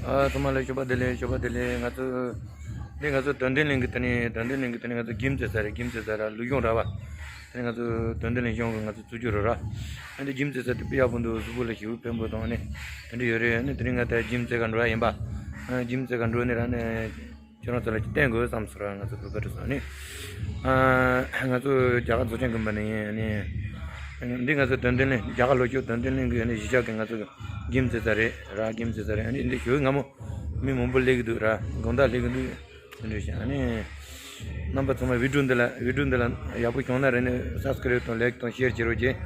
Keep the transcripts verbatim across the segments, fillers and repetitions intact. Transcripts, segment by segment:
ཨ། ཚང་མ་ལ་ཞོགས་པ་བདེ་ལེགས། ཞོགས་པ་བདེ་ལེགས། ང་ཚོ་འདི་ང་ཚོ་དོན་ལྡན་གླིང་གི། དེ་ནས་དོན་ལྡན་གླིང་གི་དེ་ནས་ང་ཚོ་གིམ་རྩེ་ས་རེད། གིམ་རྩེ་ས་ར་ལུག་གཞུང་ར་བ། དེ་ནས་ང་ཚོ་དོན་ལྡན་གླིང་གཞུང་གི་ང་ཚོ་བཙུགས་རྒྱུ་རེད་ར། ཨ་ནི་གིམ་རྩེ་ས་དེ་དཔེ་ཡག་པོ་འདུག། གཟུགས་པོ་ལ་ཞེ་པོ་ཕན་པོ་དང་ཨ་ནི་དེ་འདྲ་ཡོད་རེད། ཨ་ནི་དེ་རིང་ང་ད་གིམ་རྩེ་ག་འགྲོ་ཡ་ཡིན་པ། ཨ། གིམ་རྩེ་ག་འགྲོ་ནས་ར་ནས་ཁྱོད་རང་ཚོ་ལ་ཅིག་བསྟན་དགོས་བསམ་སོང་ར། ང་ཚོ་བོད་པ་དེ་ཚོ་ནི། ཨ། ང་ཚོ་རྒྱ་གར་རྫོགས་ཆེན་དགོན་པ་ནས་ཡིན། ཨ་ནི་འདི་ང་ཚོ་དོན་ལྡན་གླིང་། རྒྱ་གར་ལྷོ་ཕྱོགས་དོན་ལྡན་གླིང་གི་ཨ་ནི་གཞིས་ཆགས་ཀྱི་ང་ཚོ་གིམ་རྩེ་ས་རེད་ར། གིམ་རྩེ་ས་རེད། ཨ་ནི་འདི་ཞོགས་སྔ་མོ་མི་མང་པོ་སླེབས་ཀྱི་འདུག་ར། དགོང་དག་སླེབས་ཀྱི་འདུག། དེ་འདྲ་ཞིག། ཨ་ནི་རྣམ་པ་ཚང་མ་བི་ཌིའོ་འདི་ལ། བི་ཌིའོ་འདི་ལ་ཡག་པོ་བྱུང་ན་རེ་ནི་སབ་སི་ཀ་རེབ་དང་ལའིཀ་དང་ཤེར་བྱེད་རོགས་གྱིས།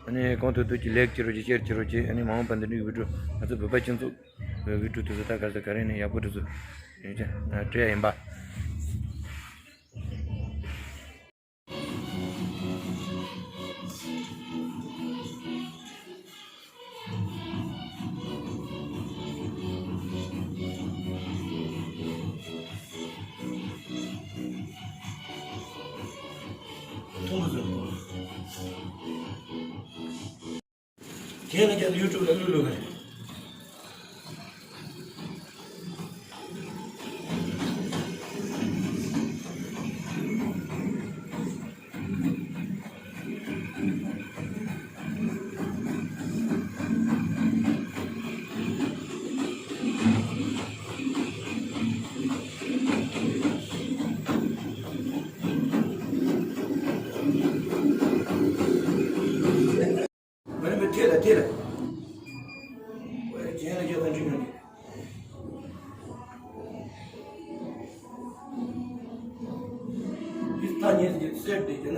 ཨ་ནི་གང་ཐུབ་ཐུབ་ཀྱིས་ལའིཀ་བྱེད་རོགས་གྱིས། ཤེར་བྱེད་རོགས་གྱིས། ཨ་ནི་མ་འོངས་པ་འདི་འདྲའི་བི་ཌིའོ། ང་ཚོ་བོད་པ་སྤྱི་ཚོགས་བི་ཌིའོ་དེ་ཚོ་ད་ག་ས་ག་རེ་ནས་ཡག་པོ་དེ་ཚོ་ཡིན་ཀྱང་སྤྲད་ཡ་ཡིན་པ། ཁྱེད་ལ་ཀྱང་ཡུ་ཊུབ་ལ་བླུག་བླུག་གི་རེད། མ་རེད་པས། ཐད་ལ་ཐད་ལ། ཨོའི། རྒྱན་ལ་རྒྱག་དང་འགྲིག་མི་འདུག། འདི་ཐ་སྙད་ཀྱི་གསེར་དེ་རྒྱུ་ན།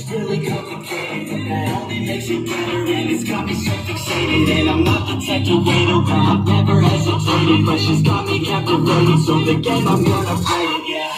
Really complicated, and it's got me so fixated. And I'm not the type to wait around, never hesitated, but she's got me captivated. So the game, I'm gonna play it, yeah.